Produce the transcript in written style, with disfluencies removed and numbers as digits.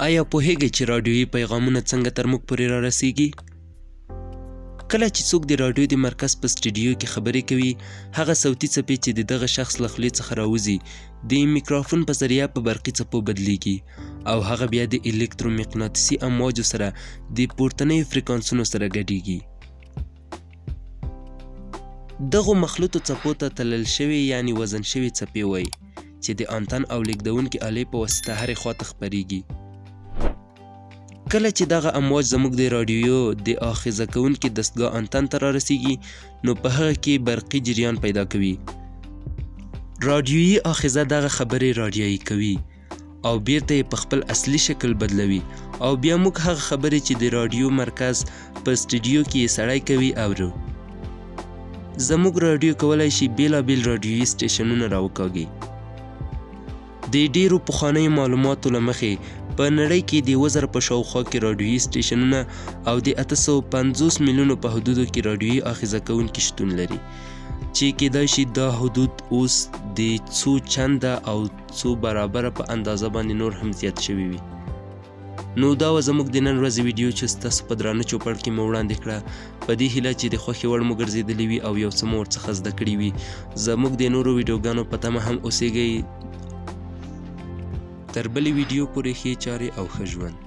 ایا پوهېږئ چې راډیويي پیغامونه څنګه تر موږ پورې رارسېږي؟ کله چې څوک د راډیو د مرکز په سټډیو کې خبرې کوي، هغه صوتي څپې چې د دغه شخص له خولې څخه راوځي، د میکروفون په ذریعه په برقي څپو بدلېږي او هغه بیا د الکترومقناطیسي امواجو سره د پورتنیو فریکانسونو سره ګډېږي. دغو مخلوطو څپو ته تلل شوې یعنی وزن شوې څپې وایي چې د آنتن او لیږدونکي آلې په واسطه هرې خوا ته خپریږي. کله چې دغه امواج زموږ د راډیو د آخذه کوونکي دستګاه آنتن ته رارسیږي نو په هغه کې برقي جریان پیدا کوي. راډیويي آخذه دغه خبرې راډیويي کوي او بیرته یې په خپل اصلي شکل بدلوي او بیا موږ هغه خبرې چې د راډیو مرکز په سټډیو کې یې سړی کوي اورو. زموږ راډیو کولای شي بیلابیل راډیويي سټیشنونه راوکاږي. د ډیرو پخوانیو معلوماتو له مخې په نړۍ کې د 7000 په شاوخوا کې راډیويي سټیشنونه او د 850 میلیونو په حدودو کې راډیويي آخذه کوونکي شتون لري چې کیدای شي دا حدود اوس د څو چنده او څو برابره په اندازه باندې نور هم زیات شوي وي. نو دا وه زموږ د نن ورځې ویډیو چې ستاسو په درانه چوپړ کې مو وړاندې کړه. په دې هیله چې د خوښې وړ مو ګرځېدلې وي او یو څه مو ورڅخه زده کړي وي. زموږ د نورو ویډیوګانو په تمه هم اوسېږئ. تر بلې ویډیو پورې ښې چارې او ښه ژوند.